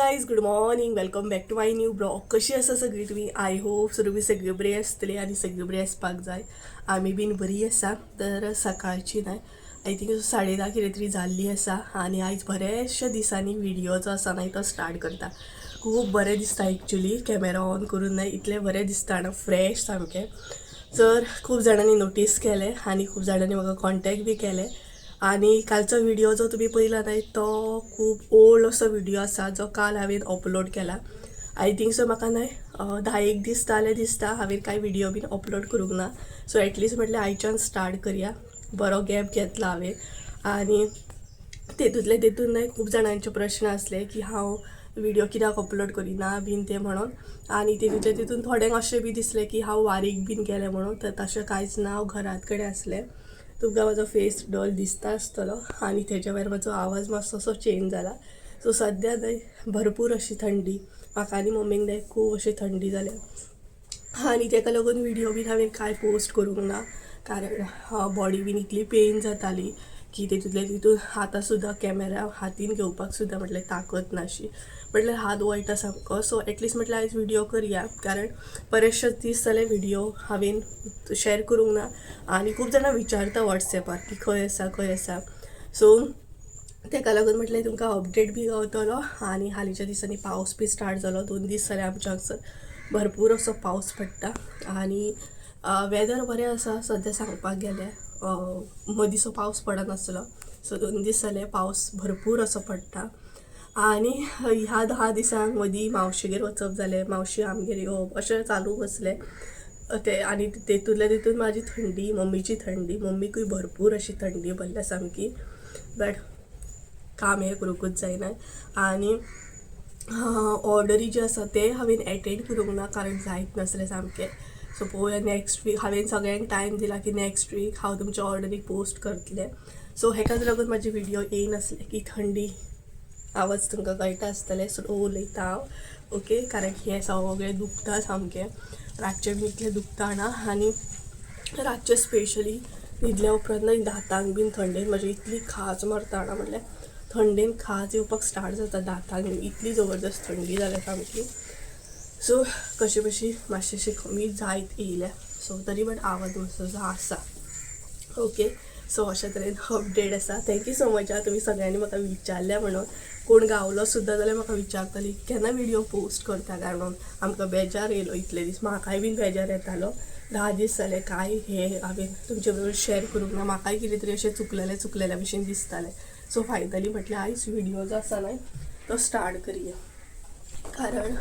Guys, good morning, welcome back to my new vlog. कशी आसा सगळी तुमी? I hope so तुमी सगळी बरी आसतली आनी सगळी बरी आसपाक जाय. आमी बीन बरी आसा. तर सकाळची न्हय, I think 10:30 कितें तरी जाल्ली आसा आनी आयज बऱ्याचशा दिसांनी व्हिडिओ जो आसा न्हय तो स्टार्ट करता. खूब बरें दिसता एक्चुली कॅमेरा ऑन करून न्हय, इतलें बरें दिसता ना, फ्रेश सामकें. तर खूब जाणांनी नोटीस केलें आनी खूब जाणांनी म्हाका कॉन्टेक्ट बी केलें. आनी कालचो व्हिडिओ जो तुमी पळयला न्हय तो खूब ओल्ड असो व्हिडिओ आसा जो काल हांवें अपलोड केला. I think so म्हाका न्हय 10 एक दीस जाले दिसता हांवें कांय व्हिडिओ बीन अपलोड करूंक ना. सो एटलिस्ट म्हटलें आयच्यान स्टार्ट करया. बरो गॅप घेतला हांवें. आनी तेतूंतले तेतून न्हय खूब जाणांचे प्रश्न आसले की हांव व्हिडिओ कित्याक अपलोड करिना बीन ते म्हणून. आनी तेतूंतले तेतून थोड्यांक अशें बी दिसलें की हांव वारीक बीन गेलें म्हणून. तर तशें कांयच ना, हांव घरात कडेन आसलें. तुमकां म्हाजो फेस डल दिसता आसतलो आनी तेज्या भायर म्हाजो आवाज मातसो असो चेंज जाला. सो सद्या न्हय भरपूर अशी थंडी म्हाका आनी मम्मीक न्हय खूब अशी थंडी जाल्या आनी तेका लागून व्हिडिओ बीन हांवें कांय पोस्ट करूंक ना, कारण बॉडी बीन इतली पेन जाताली की तेतूंतले तितून आतां सुद्दां कॅमेरा हातीन घेवपाक सुद्दां म्हटल्यार ताकत ना अशी, म्हटल्यार हात वळटा सामको. सो एटलिस्ट म्हटल्यार आयज व्हिडिओ करया, कारण बरेचशे दीस जाले व्हिडिओ हांवें शेअर करूंक ना आनी खूब जाणां विचारता वॉट्सॅपार की खंय आसा, खंय आसा. सो तेका लागून म्हटलें तुमकां अपडेट बी गावतलो. आनी हालींच्या दिसांनी पावस बी स्टार्ट जालो. 2 दीस जाले आमच्या हांगसर भरपूर असो पावस पडटा आनी वेदर बरें आसा सद्या सांगपाक गेल्यार. मदींसो पावस पडनासलो, सो 2 दीस जाले पावस भरपूर असो पडटा. आनी ह्या 10 दिसांक मदीं मावशेगेर वचप जालें, मावशी आमगेर येवप अशें चालू आसलें तें. आनी तेतूंतल्या तितून म्हाजी थंडी, मम्मीची थंडी, मम्मीकूय भरपूर अशी थंडी भरल्या सामकी. बट काम हें करूंकूच जायना. आनी ऑर्डरी जे आसा ते हांवें एटेंड करूंक ना, कारण जायत नासलें सामकें. सो पळोवया नॅक्स्ट वीक. हांवें सगळ्यांक टायम दिला की नॅक्स्ट वीक हांव तुमच्या ऑर्डरी पोस्ट करतलें. सो हेकाच लागून म्हाजे व्हिडिओ येयनासले की थंडी. आवाज तुमकां कळटा आसतलें, स्लो उलयता हांव, ओके, कारण हें सगळें दुखता सामकें. रातचें बी इतलें दुखता ना आनी रातचें स्पेशली न्हिदल्या उपरांत न्हय दांतांक बीन थंडेन म्हाजी इतली खाज मारता जाणा, म्हटल्यार थंडेन खाज येवपाक स्टार्ट जाता दांतांक बीन, इतली जबरदस्त थंडी जाल्या सामकी. सो कशी बशी मातशें कमी जायत येयल्या. सो तरी बट आवाज मातसो आसा, ओके. सो अशा तरेन अपडेट आसा. Thank you so much आं, तुमी सगळ्यांनी म्हाका विचारल्या म्हणून. कोण गावलो सुद्दां जाल्यार म्हाका विचारताली केन्ना व्हिडिओ पोस्ट करता काय म्हणून. आमकां बेजार येयलो इतले दीस, म्हाकाय बीन बेजार येतालो. 10 दीस जाले काय हे हांवें तुमचे बरोबर शेअर करूंक ना. म्हाकाय कितें तरी अशें चुकलेलें चुकलेल्या भशेन दिसतालें. सो फायनली म्हटलें आयज व्हिडिओ जो आसा न्हय तो स्टार्ट करया, कारण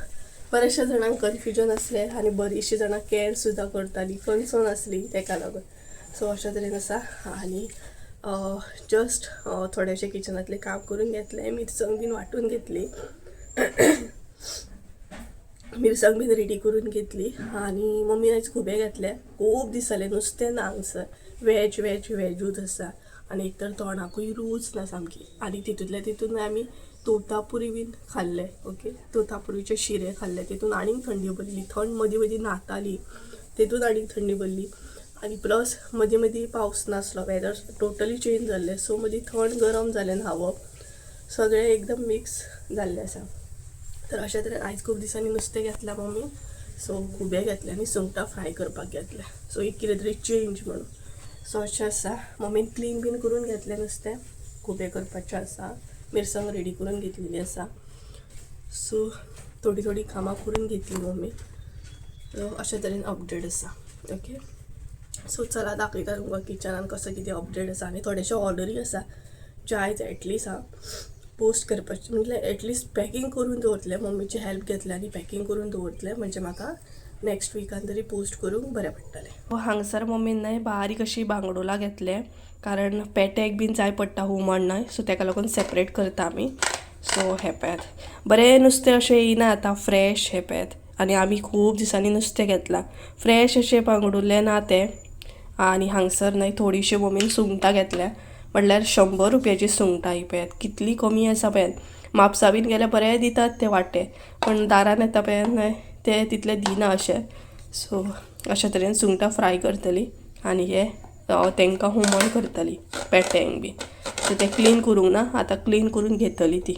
बऱ्याचशा जाणांक कन्फ्युजन आसलें आनी बरीचशीं जाणां कॅर सुद्दां करतालीं, कन्सर्न आसली तेका लागून. सो अशा तरेन आसा. आनी जस्ट थोडेशें किचनांतलें काम करून घेतलें, मिरसांग बीन वांटून घेतली, मिरसांग बीन रेडी करून घेतली. आनी मम्मीन आयज खुबे घेतले. खूब दीस जाले नुस्तें ना हांगसर, वेज वेज वेजूच आसा. आनी एक तर तोंडाकूय रूच ना सामकी. आनी तितूंतल्या तितून आमी तोतापुरी बीन खाल्ले, ओके, तोतापुरीचे शिरे खाल्ले, तितून आनीक थंडी भरली. थंड मदीं मदीं न्हाताली, तितून आनीक थंडी भरली. आनी प्लस मदीं मदीं पावस नासलो, वेदर टोटली चेंज जाल्लें. सो मदीं थंड गरम जालें, न्हांवप सगळें एकदम मिक्स जाल्लें आसा. तर अशा तरेन आयज खूब दिसांनी नुस्तें घेतलां मम्मी. सो खुबे घेतले आनी सुंगटां फ्राय करपाक घेतले. सो एक कितें तरी चेंज म्हणून. सो अशें आसा. मम्मीन क्लीन बीन करून घेतलें नुस्तें, खुबे करपाचें आसा, मिरसांग रेडी करून घेतलेली आसा. सो थोडी थोडी कामां करून घेतली मम्मी. सो अशा तरेन अपडेट आसा, ओके. सो चला दाखयता तुमकां किचनान कसो कितें अपडेट आसा. आनी थोडेशे ऑर्डरी आसा जे आयज एटलीस्ट हांव पोस्ट करपाचे, म्हटल्यार एटलिस्ट पॅकींग करून दवरतलें. मम्मीची हेल्प घेतलें आनी पॅकींग करून दवरतलें, म्हणजे म्हाका नेक्स्ट विकान तरी पोस्ट करूंक बरें पडटलें. हांगसर मम्मीन न्हय बारीक अशी बांगडोला घेतले, कारण पेट्याक बीन जाय पडटा हुमण न्हय. सो तेका लागून सेपरेट करता आमी. सो हें पळयात, बरें नुस्तें अशें येयना आतां फ्रेश. हें पळयात, आनी आमी खूब दिसांनी नुस्तें घेतलां, फ्रेश अशें बांगडुले ना तें. आनी हांगसर न्हय थोडीशीं मम्मीन सुंगटां घेतल्या, म्हटल्यार 100 रुपयाची सुंगटां. ही पळयात कितली कमी आसा पळयात. म्हापसा बीन गेल्यार बरें दितात ते वांटे, पण दारान येता पळयात न्हय ते तितले दिना अशें. सो अशा तरेन सुंगटां फ्राय करतली आनी हे तांकां हुमण करतली पेट्यांक बी. सो तें क्लीन करूंक ना, आतां क्लीन करून घेतली ती.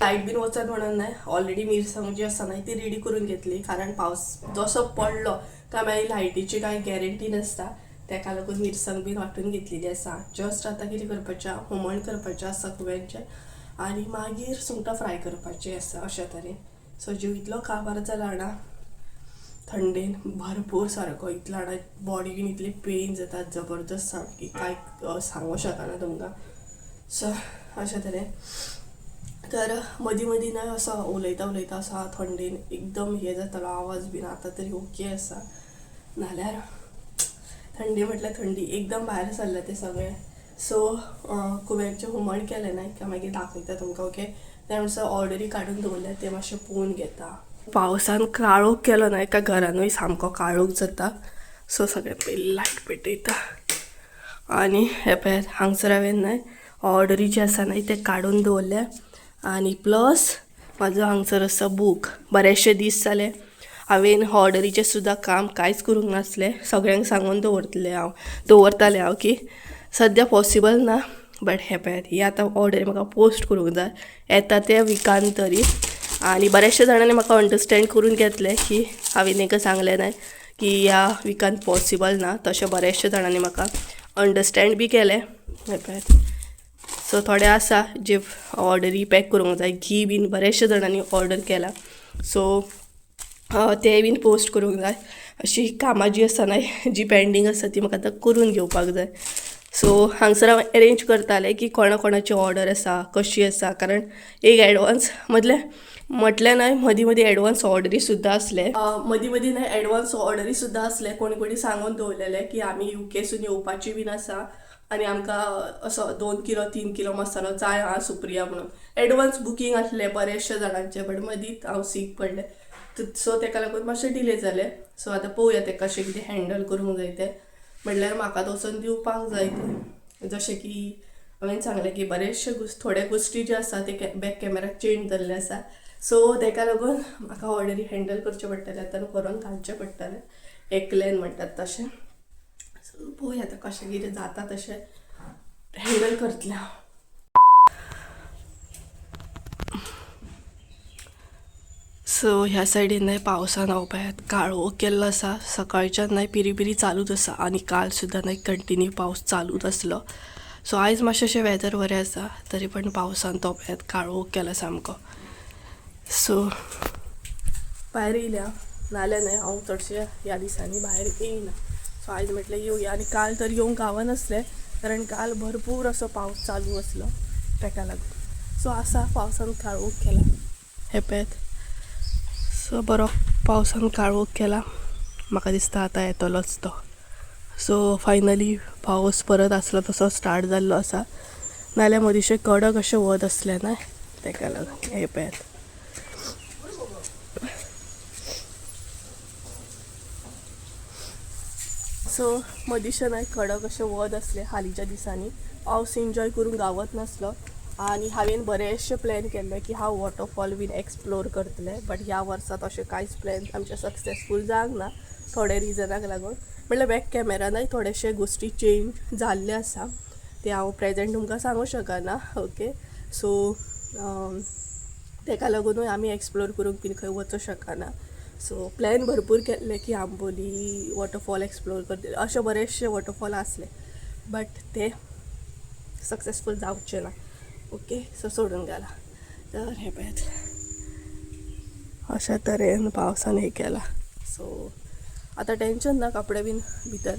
लायट बीन वचत म्हणून न्हय ऑलरेडी मिरसांग जी आसा न्हय ती रेडी करून घेतली, कारण पावस जसो पडलो काय मागीर लायटीची कांय गॅरंटी नासता. तेका लागून मिरसांग बीन वांटून घेतलेली आसा. जस्ट आतां कितें करपाचें, हुमण करपाचें आसा कुव्यांचें आनी मागीर सुंगटां फ्राय करपाचें आसा अशा तरेन. सो जीव इतलो काबार जाला ना थंडेन भरपूर सारको, इतलो जाणा बॉडीन इतली पेन जाता जबरदस्त सामकी, कांय सांगू शकना तुमकां. सो अशा तरेन तर मदीं मदीं न्हय असो उलयता उलयता असो थंडेन एकदम हें जातालो आवाज बीन. आतां तरी ओके आसा, नाल्यार थंडी म्हटल्यार थंडी एकदम भायर सरला तें सगळें. सो कुव्यांचें हुमण केलें न्हय काय मागीर दाखयता तुमकां. ओके, त्या म्हणसर ऑर्डरी काडून दवरल्या तें मातशें पळोवन घेता. पावसान काळोख केलो न्हय काय घरानूय सामको काळोख जाता. सो सगळ्यात पयलीं लायट पेटयता आनी हे पळयात हांगसर हांवें न्हय ऑर्डरी जे आसा न्हय ते काडून दवरल्या. आनी प्लस म्हाजो हांगसर आसा बूक. बरेचशे दीस जाले हांवें ऑर्डरीचें सुद्दां काम कांयच करूंक नासलें. सगळ्यांक सांगून दवरतलें हांव, दवरतालें हांव की सद्या पॉसिबल ना, बट हे पळयात ही आतां ऑर्डर म्हाका पोस्ट करूंक जाय येता त्या विकान तरी. आनी बऱ्याचशा जाणांनी म्हाका अंडरस्टँड करून घेतलें की हांवें तांकां सांगलें न्हय की ह्या विकान पॉसिबल ना, तशें बऱ्याचशा जाणांनी म्हाका अंडरस्टँड बी केलें. हे पळयात सो थोडे आसा जे ऑर्डरी पॅक करूंक जाय, घी बीन बऱ्याचशा जाणांनी ऑर्डर केला, सो ते बीन पोस्ट करूंक जाय. अशी कामां जी आसा न्हय जी पेंडींग आसा ती म्हाका आतां करून घेवपाक जाय. सो हांगसर हांव एरेंज करतालें की कोणा कोणाची ऑर्डर आसा कशी आसा, कारण एक एडवान्स मदले म्हटलें न्हय मदीं मदीं एडवान्स ऑर्डरी सुद्दां आसले, मदीं मदीं न्हय एडवान्स ऑर्डरी सुद्दां आसले. कोणी कोणी सांगून दवरलेले की आमी युकेसून येवपाची बीन आसा आनी आमकां असो 2 किलो 3 किलो मसालो जाय हा सुप्रिया म्हणून. एडवान्स बुकींग आसलें बरेचशे जाणांचे, बट मदींच हांव सीक पडलें, सो तेका लागून मातशें डिले जालें. सो आतां पळोवया तें कशें कितें हँडल करूंक जाय तें, म्हणल्यार म्हाका वचोन दिवपाक जाय तें. जशें की हांवें सांगलें की बरेचशे थोडे गोश्टी ज्यो आसा ते बॅक कॅमेरा चेंज जाल्ले आसा, सो तेका लागून म्हाका ऑर्डरी हँडल करचें पडटलें आतां, व्हरोन घालचें पडटलें एकल्यान म्हणटात तशें. सो पळोवया आतां कशें कितें जाता तशें हँडल करतलें हांव. सो ह्या सायडीन न्हय पावसान हांव पळयात काळोख केल्लो आसा, सकाळच्यान न्हय पिरी पिरी चालूच आसा आनी काल सुद्दां न्हय कंटिन्यू पावस चालूच आसलो. सो आयज मातशें अशें वेदर बरें आसा, तरी पण पावसान तो पळयात काळोख केला सामको. सो भायर येयल्या नाल्यार न्हय हांव चडशें ह्या दिसांनी भायर येयना. सो आयज म्हटलें येवया, आनी काल तर येवंक गावनासलें कारण काल भरपूर असो पावस चालू आसलो तेका लागून. सो आसा पावसान काळोख केला हे पळयात. सो बरो पावसान काळोख केला, म्हाका दिसता आतां येतलोच तो. सो फायनली पावस परत आसलो तसो स्टार्ट जाल्लो आसा, नाल्यार मदींशें कडक अशें वत आसलें न्हय तेका लागून. हे पळयात सो मदींशें न्हय कडक अशें वत आसलें हालींच्या दिसांनी, पावस एन्जॉय करूंक गावत नासलो. आनी हांवें बरेचशे प्लॅन केल्ले की हांव वॉटरफॉल बीन एक्सप्लोर करतलें, बट ह्या वर्सा तशें कांयच प्लॅन आमचे सक्सेसफूल जावंक ना थोडे रिजनाक लागून. म्हणल्यार बॅक कॅमेरानय थोडेशे गोश्टी चेंज जाल्ले आसा ते हांव प्रेजेंट तुमकां सांगूं शकना. ओके, सो तेका लागुनूय आमी एक्सप्लोर करूंक बीन खंय वचूं शकना. सो प्लॅन भरपूर केल्ले की आंबोली वॉटरफॉल एक्सप्लोर करतले, अशे बरेचशे वॉटरफॉल आसले बट ते सक्सेसफूल जावचे ना. ओके, सो सोडून गेला. तर हे पळयात अशा तरेन पावसान हे केला. सो आतां टेंशन ना, कपडे बीन भितर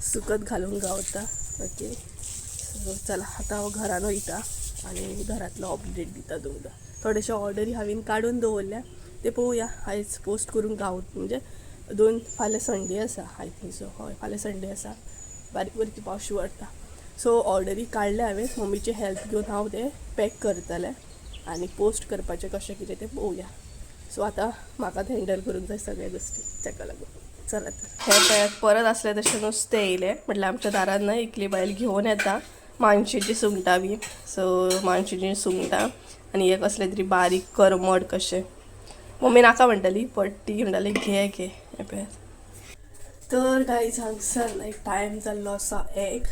सुकत घालूंक गावता. ओके, सो चला आतां हांव घरान वयता आनी घरांतलो अपडेट दिता तुमकां. थोडेशे ऑर्डरी हांवें काडून दवरल्या ते पळोवया आयज पोस्ट करूंक गावत, म्हणजे दोन फाल्यां संडे आसा I think so, हय फाल्यां संडे आसा, बारीक बारीक पावस शिंवरता. सो ऑर्डरी काडल्या हांवें, मम्मीची हेल्प घेवन हांव ते पॅक करतलें आनी पोस्ट करपाचें कशें कितें तें पळोवया. सो आतां म्हाकाच हँडल करूंक जाय सगळ्या गोश्टी तेका लागून. चला तर हे पळयात परत आसलें तशें नुस्तें येयलें, म्हटल्यार आमच्या दारान न्हय एकली बायल घेवन येता मानशेची सुंगटां बी. सो मानशेची सुंगटां आनी हे कसले तरी बारीक करमट कशें, मम्मी नाका म्हणटाली बट ती म्हणटाली घे घे. हे पळयात तर गायज हांगसर लायक टायम जाल्लो आसा 1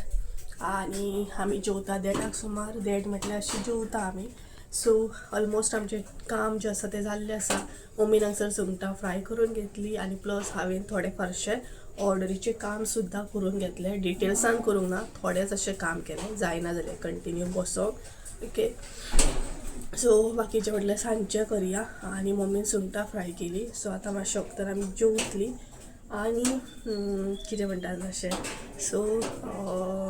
आनी आमी जेवता देडाक सुमार, देड म्हटल्यार अशें जेवता आमी. सो ऑलमोस्ट आमचें काम जें आसा तें जाल्लें आसा. मम्मीन हांगसर सुंगटां फ्राय करून घेतली आनी प्लस हांवें थोडे फारशें ऑर्डरीचें काम सुद्दां करून घेतलें. डिटेल्सान करूंक ना, थोडेंच अशें काम केलें, जायना जालें कंटिन्यू बसोंक. ओके, सो बाकीचें म्हटल्यार सांजचें करया. आनी मम्मीन सुंगटां फ्राय केली. सो आतां मातशें वखदान आमी जेवतली आनी कितें म्हणटा तशें. सो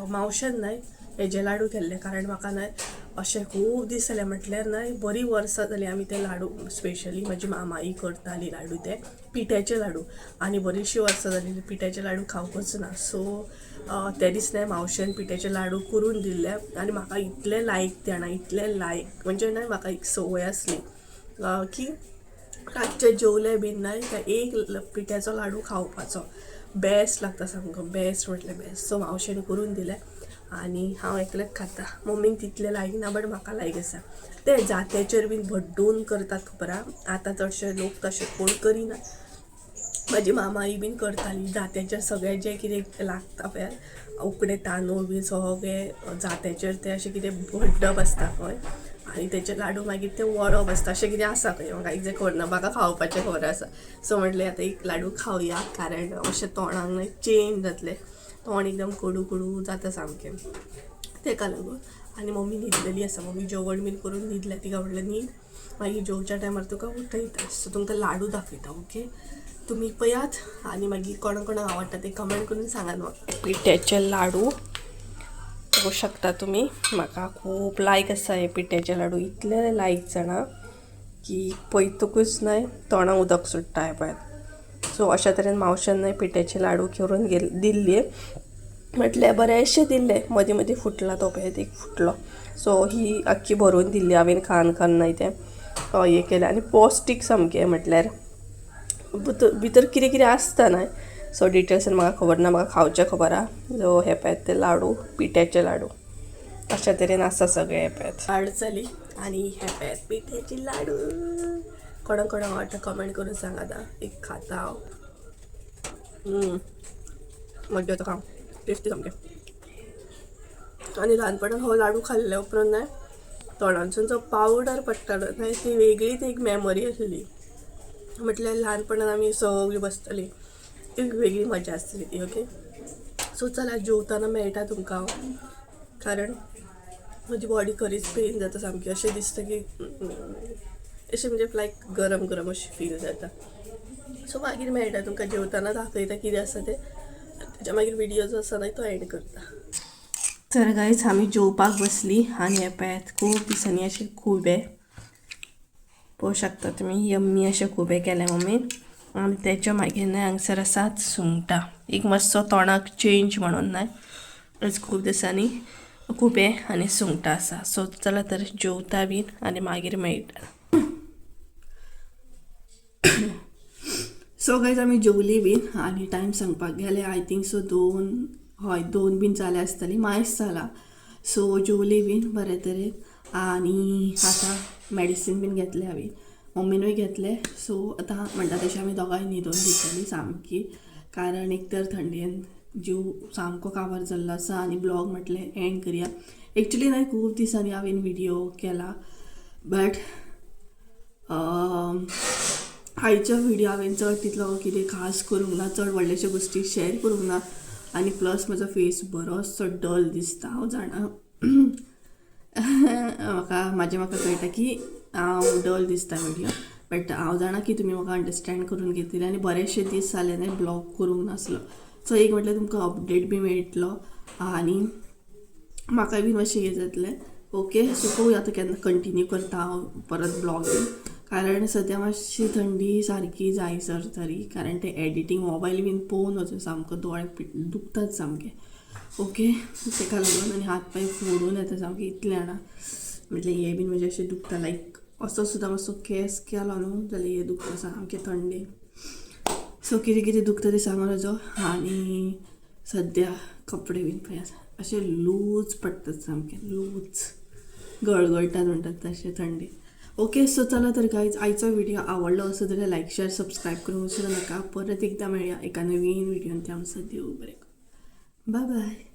मावशेन न्हय हेजे लाडू केल्ले, कारण म्हाका न्हय अशें खूब दीस जाले म्हटल्यार न्हय बरीं वर्सां जालीं आमी ते लाडू, स्पेशली म्हजी मामाई करताली लाडू, ते पिठ्याचे लाडू. आनी बरीचशीं वर्सां जाली पिठ्याचे लाडू खावंकच ना. सो ते दीस न्हय मावशेन पिठ्याचे लाडू करून दिल्ले आनी म्हाका इतले लायक ते जाणा, इतले लायक म्हणजे न्हय म्हाका एक संवय आसली की रातचें जेवलें बीन न्हय काय एक पिठ्याचो लाडू खावपाचो. बेस्ट लागता सामको, बेस्ट म्हटल्यार बेस्ट. सो मावशेन करून दिलें आनी हांव एकलेंच खाता. मम्मीक तितलें लायक ना, बट म्हाका लायक आसा. ते जात्याचेर बीन भड्डून करतात खबर आहा. आतां चडशे लोक तशें कोण करिना. म्हाजी मामाई बीन करताली जात्याचेर सगळें जें कितें लागता पळय, उकडे तांदूळ बीन सगळें जात्याचेर तें अशें कितें भड्डप आसता खंय, आनी तेचे लाडू मागीर ते वळप आसता, अशें कितें आसा खंय. म्हाका एग्जॅक्ट खबर ना, म्हाका खावपाचें खबर आसा. सो म्हटलें आतां एक लाडू खावया, कारण अशें तोंडाक न्हय चेंज जातलें, तोंड एकदम कडू कडू जाता सामकें, तेका लागून. आनी मम्मी न्हिदलेली आसा, मम्मी जेवण बीन करून न्हिदल्या. तिका म्हटलें न्हीद, मागीर जेवच्या टायमार तुका उठयता. सो तुमकां लाडू दाखयता. ओके, तुमी पयात आनी मागीर कोणा कोणाक आवडटा ते कमेंट करून सांगात म्हाका. पिठ्याचे लाडू पळोवंक शकता तुमी, म्हाका खूब लायक आसा हे पिठ्याचे लाडू. इतले लायक जाणा की पळयतकूच न्हय तोंडाक उदक सुट्टा हें पळयात. सो अशा तरेन मावशेन न्हय पिठ्याचे लाडू करून दिल्ले, म्हटल्यार बरेचशे दिल्ले. मदीं मदीं फुटला तो पळयात, एक फुटलो. सो ही आख्खी भरून दिल्ली हांवें, खान खान न्हय तें हें केलें. आनी पौश्टीक सामकें, म्हटल्यार भितर कितें कितें आसता न्हय. सो डिटेल्सान म्हाका खबर ना, म्हाका खावचें खबर आहा. सो हे पळयात ते लाडू, पिठ्याचे लाडू अशा तरेन आसा सगळे. हे पळयात हाड जाली आनी हे पळयात पिठ्याचे लाडू. कोणाक कोणाक आवडटा कमेंट करून सांगात. एक खाता हांव. मज्जा येता खावंक, टेस्टी सामकें. आनी ल्हानपणान हो लाडू खाल्ल्या उपरांत न्हय तोंडांतसून जो पावडर पडटालो न्हय, ती वेगळीच एक मेमरी आसली. म्हटल्यार ल्हानपणान आमी सगळीं बसतालीं, एक वेगळी मजा आसली ती. ओके, सो चला जेवताना मेळटा तुमकां हांव, कारण म्हजी बॉडी खरीच पेन जाता सामकी. अशें दिसता की अशें म्हणजे लायक गरम गरम अशें फील जाता. सो मागीर मेळटा तुमकां जेवताना, दाखयता कितें आसा तें. तेच्या मागीर व्हिडियो जो आसा न्हय तो एंड करता. तर गायज आमी जेवपाक बसली आनी हे पळयात खूब दिसांनी अशे खुबे पळोवंक शकता तुमी, यम्मी अशे खुबे केले मम्मीन. आनी तेच्या मागीर न्हय हांगसर आसात सुंगटां, एक मातसो तोंडाक चेंज म्हणून न्हय आज खूब दिसांनी खुबे आनी सुंगटां आसा. सो चला तर जेवता बीन आनी मागीर मेळटा. सो गायज आमी जेवली बीन आनी टायम सांगपाक गेले I think so 2, हय 2 बीन जाले आसतली, मायस जाला. सो जेवली बीन बरे तरेन आनी आतां मेडिसीन बीन घेतलें हांवें, मम्मीनूय घेतलें. सो आतां म्हणटा तशें आमी दोगांय न्हिदून घेतली सामकी, कारण एक तर थंडेन जीव सामको काबार जाल्लो आसा. आनी ब्लॉग म्हटलें एंड करया. एक्चुली न्हय खूब दिसांनी हांवें व्हिडियो केला, बट आयचो व्हिडियो हांवें चड तितलो कितें खास करूंक ना, चड व्हडलेश्यो गोश्टी शेअर करूंक ना. आनी प्लस म्हजो फेस बरोचसो डल दिसता, हांव जाणा. म्हाका म्हाजें म्हाका कळटा की हांव डल दिसता व्हिडियो, बट हांव जाणा की तुमी म्हाका अंडरस्टँड करून घेतले. आनी बरेचशे दीस जाले न्हय ब्लॉग करूंक नासलो. सो एक म्हटल्यार तुमकां अपडेट बी मेळटलो आनी म्हाकाय बीन मातशें हें जातलें. ओके, सो पळोवया आतां केन्ना कंटिन्यू करता हांव परत ब्लॉग बीन, कारण सद्या मातशी थंडी सारकी जायसर तरी, कारण ते एडिटींग मोबायल बीन पळोवन वचून सामको दोळे दुखतात सामके. ओके, तेका लागून आनी हात पांय फोडून येता सामके, इतलें जाणा. म्हटल्यार हें बीन म्हजें अशें दुखता, लायक असो सुद्दां मातसो केंस केलो न्हू जाल्यार हें दुखता सामकें थंडेन. सो कितें कितें दुखता तें सांगूं नजो. आनी सद्या कपडे बीन पळय अशे लूज पडटात सामके, लूज गळगळटात म्हणटात तशें थंडी. ओके, सो चला तर गायज आयचो व्हिडिओ आवडलो असो जाल्यार लायक शेअर सबस्क्रायब करूंक विसरूं नाका. परत एकदां मेळया एका नवीन व्हिडियोन, त्या आमचो देव बरें करूं. Bye bye.